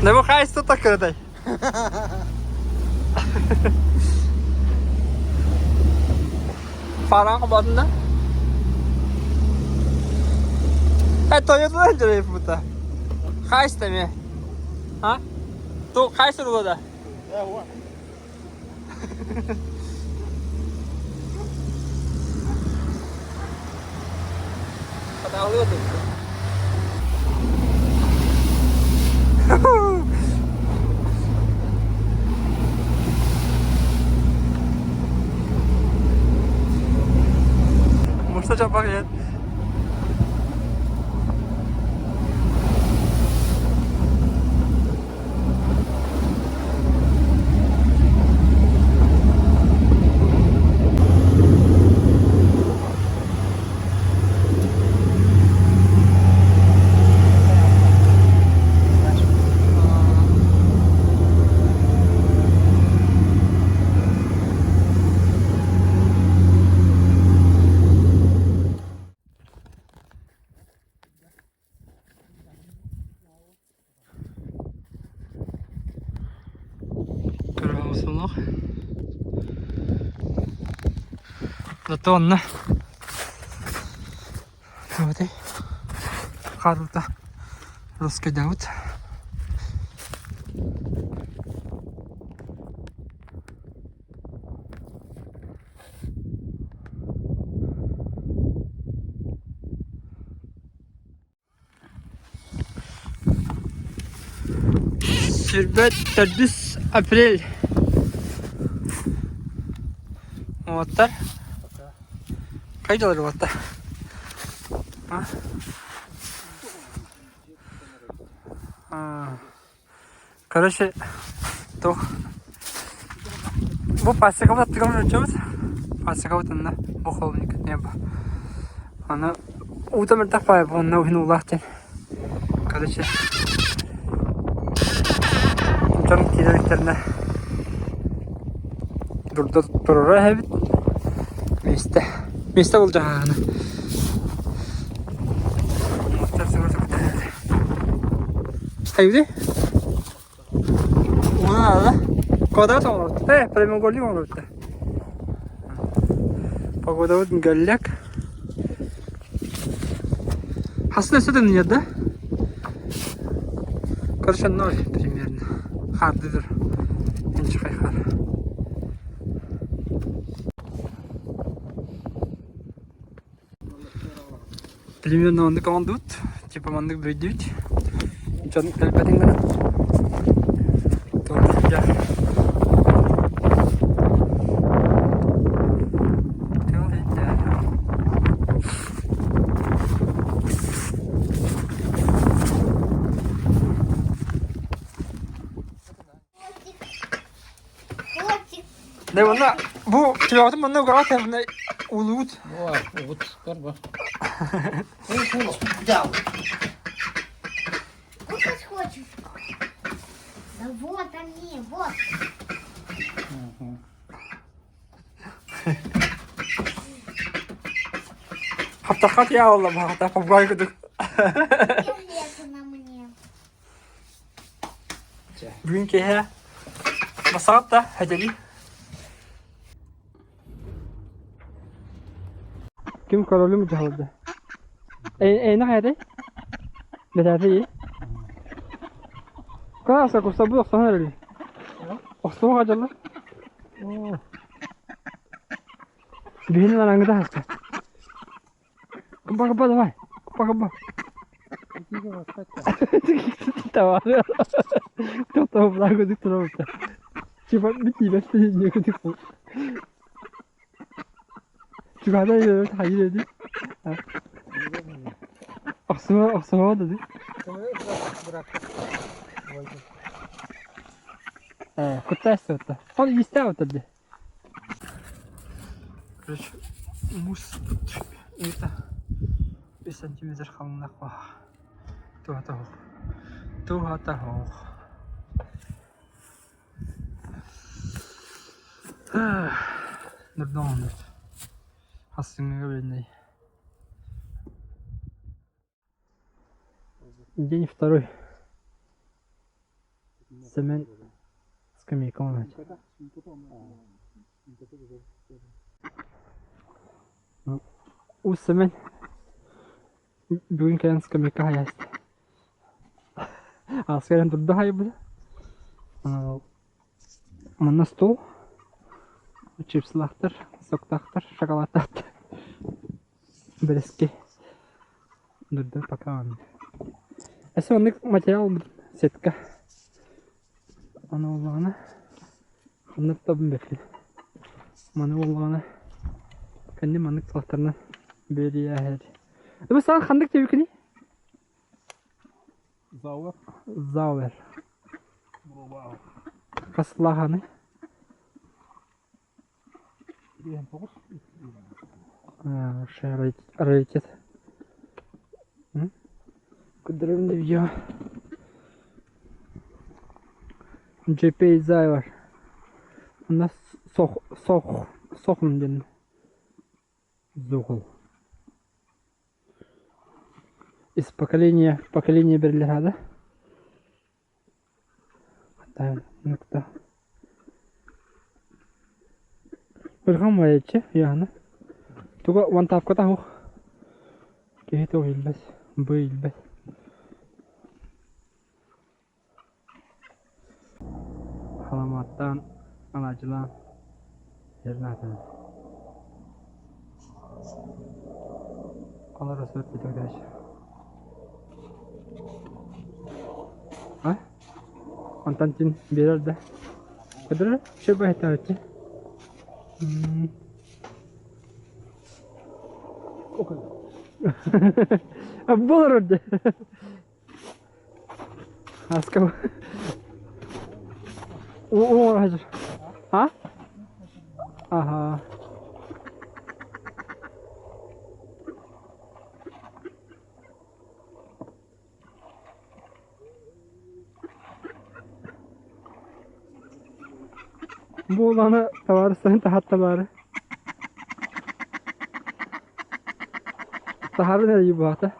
Да бу хайсы такырдай. Фаран қабатын да? Э, Toyota'dan жүрейіп бұта. Хайсы ме? А? Ту хайсы рулада? Муста чапак ет. Көрөҕүн Зато онно тугутай хаалбыта русскайдаабыт. Сүүрбэт төрдүс апрель Уолаттар Хайдалар уолаттар Короче, туох бу пасекабыт аттыгар олорчубут. Пасекабыт онно бу холодильник небо. Аны уута мөлтөх баайы бу онно уһун уулаах диэн. Короче, дьон киирэртэринэ дурда туруора эһэбит. Миэстэ. Миэстэ булдьаһааны. Хайдыы? Уна Квадрат оҥорбут. Э, прямоугольник оҥорбут. Погодабыт галляк. Хасын өссө тымныйар да? Короче, ноль примерно. Хаардыдыр. Инчхай хаар. Примерно оннук оҥордубут, типа маннык бөйдүбүт. Дьон кэлбэтин гына. Туох сылдьар. Не манна бу тыаҕытын манна угаҕа тэбинэ улуут. Угут көрбө. Кушать хочешь? Да вот они, вот. Хаптахха тиийэ хаалла попугай курдук. Интересно мне. Бүгүн киэһэ басаҕат да хэдэлий. Ким королю дьаһалда? Эйнэ хайатай? Бэтээтэй Кааса кустабы охсоһон эрели. Охсуох адьаллар. Биһини араҥыта хаста. Кыба-кыба давай. Кыба-кыба. Тавары. Тоқтау бұлар көдік тұра бұрты. Типа бит не көдік бұл. Чугада хайыр edi. Охсума охсума dedi. Кутта эстэ Ол истэ отырды. Короче, муус это 5 сантиметр халыҥнаах туһата суох. Туһата суох. Нурдоҥ Хассыҥҥыга билиннэй. День второй. Сэмэн скамейка оҥоһуч. Уус Сэмэн бүгүн кэлэн скамейка хайаста. Ааска кэлэн турда хайбыта. Манна стол, чипсылаахтар, соктаахтар, шоколадтаахтар. Бэрэски. Дурда пока онно. Өссө оннук материал сетка. Аны буоллаҕына ханнык да билбэппин. Маны буоллаҕына кэнним маннык сылтарынан биэриэһэр. Бу саҥа ханнык диэбиккиний? Зауэр. Зауэр. Хас сыллааханый? Раритет. Көрдөрөбүн да видео. JP Zaiver. Онно сох сох сохум диэн зухул. Из поколения в поколение бэриллэр да? Ырҕам байаччы Яна туга уонтаапката суох киһи туох иилбэт бу иилбэт Халамааттаан алаадьылаан эрин Олоро сыппыт А? Онтон син биэрэр да? Көтөрөр? Сөп баһыттааччы. Болор дэ. Аска. О, А? Ага. Бу улаана табаарыстарын таһаатталаары. Таһаарын эрэ буолта.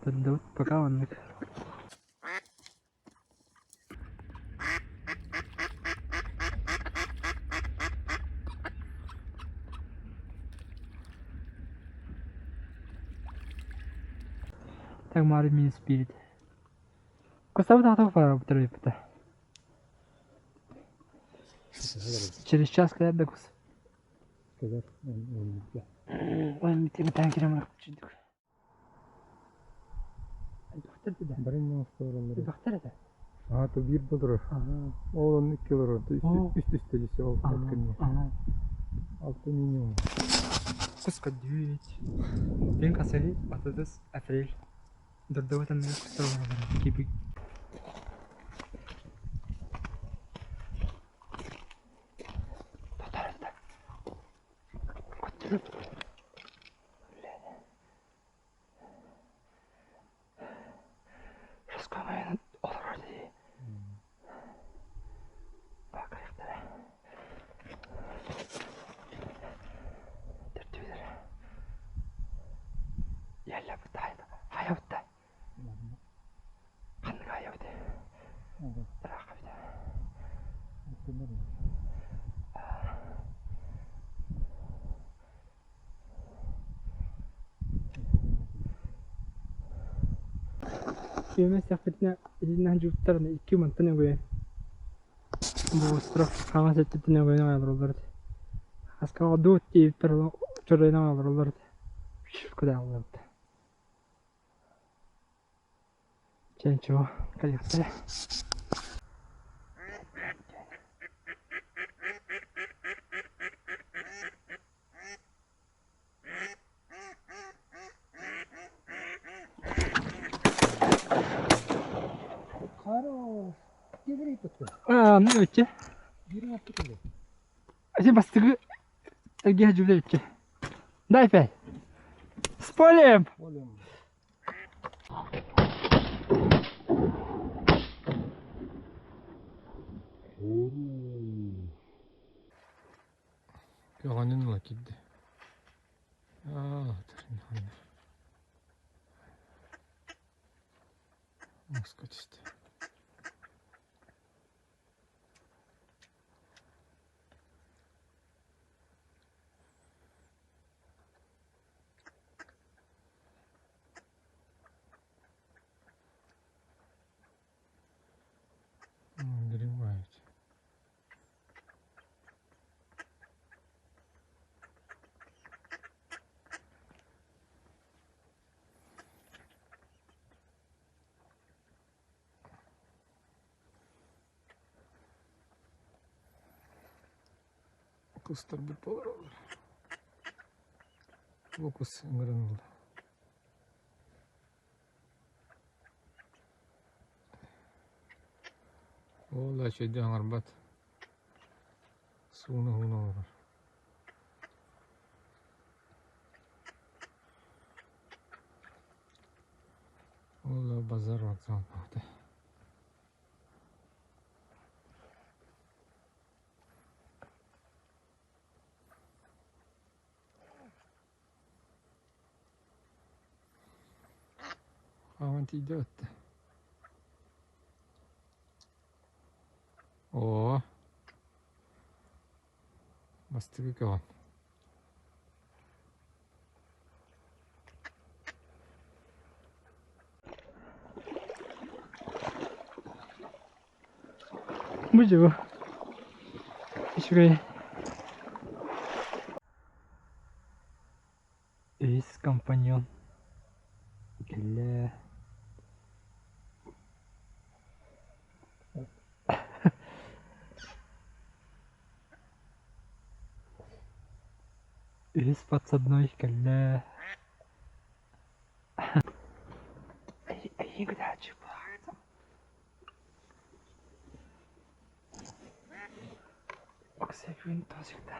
Төрдүбүт пока маннык. Так Мари мини спирит. Костабыт аҕата бара Через час кэлэр да кус. Кэлэр. Ой, митэн кирем Бары оҥостороллор. Элбэхтэр этэ. Аа, то биир болорор. Ол онно икки олорор. Үс түстэ дьисе ол кэннэ. Алта минимум. Куска 9. День косари, 30 апрель. Дордобут анныгар кустар олороллор. Киби. Татарында. Көттүрүп. Раскамайын олорор дии. Баакайыктара. Төртүлэр. Яллабыт хайабытта. Ханнык хайабыт? Ырааххабыт. Үөмэ истэхпитинэ итиннээх дьууттар икки мантан өгөйөн бу остров хаҥас өттүттэн өгөйөн олороллор этэ. Аска дуут диэбиппэр чоройон олороллор этэ. Кудааллыбыт. Чэ ничего, кэлиэхтэрэ. Аа, ну өччө. Ати бастыгы эргиһэ дьүлэ өччө. Дай пять. С полем! Көҕөнүн ыла киирдэ. Муска түстэ. Нагреваете. Кустарбыт буолар. Бу кус ыҥыран ылла. Ол да үчүгэйдик аҥарбат. Сууна-һууна олорор. Ол да базар вокзал баҕата. Хааман тиийдэ батта. Оо, бастакы көҕөн. Бу дьыбы үчүгэй Үһүс компаньон кэллэ. Үһүс подсадной кэллэ. Эйиги кытааччы Оксеквин тосикта.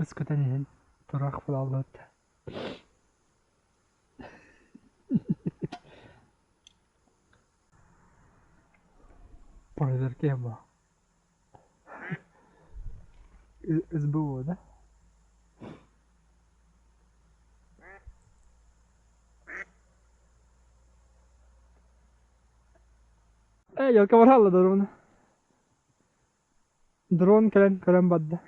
Кус көтөн иһэн тураах булаллыбыт. Проверка была. СБО, да? Ээ, елка баралла дрон. Дрон кэлэн көрөн барда.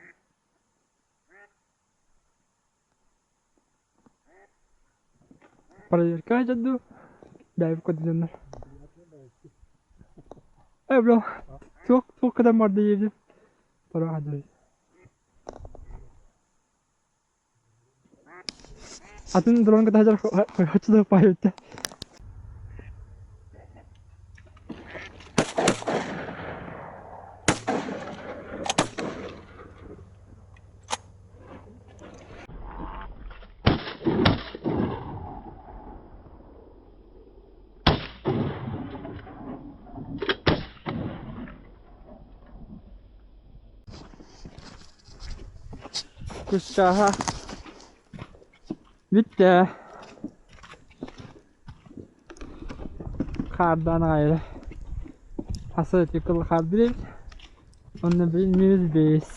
Проверка дьадду. Бэйб көрдөннөр. Э, бро, туох туох кытан барда диэбитим. Тура хадыр. Атын дрон кытта сылдьар хойоччу да паайбыта. Кусчааһа бүттэ. Хаардаан аҕай эрэ. Хаса ити кыл хаардыр эбит. Онно минус бэс.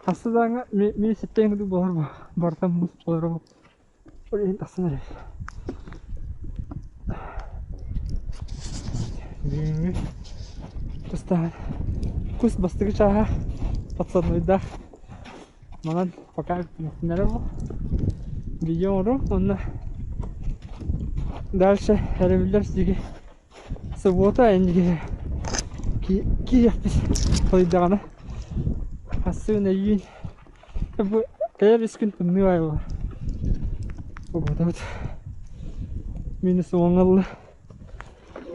Хаса даҕаны минус сэттэ курдук буолар барыта муус буолар Ол иһин тахсан эрэр. Бүгүҥҥү кустаһар кус бастакы чааһа подсаднойдаах. Манан пока мөхтүнэрэ буол. Видео оҥоруом уонна дальше эрэ сиги суббота эндиги киириэхпит холуйдаҕына ассыын өйүүн Бу кэлэр үс күн тымныы аайы Погодабыт минус уоҥҥа ылла.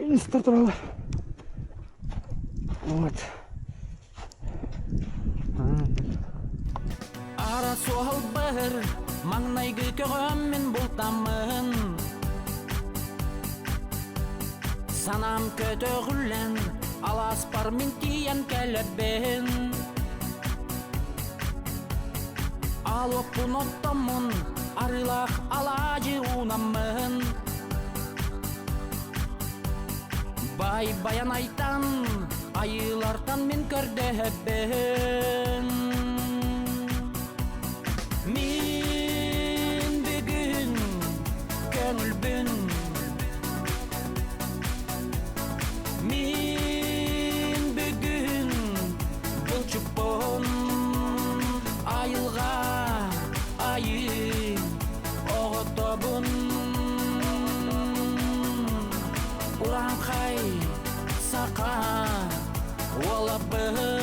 Инстар тураллар. Вот. Ара суол быһыр, маҥнайгы көҕөм мин бултаммын. Санаам көтөҕүллэн, алааспар мин тиийэн кэлэбин. Алоппун оттоммун, арыылаах алаадьы уунаммын. Бай Байанайтан, айыылартан мин көрдөһөбүн. Мин бүгүн көҥүлбүн. Мин бүгүн булчуппун. Айылҕа айыы оҕотобун. Урааҥхай саха уолабын.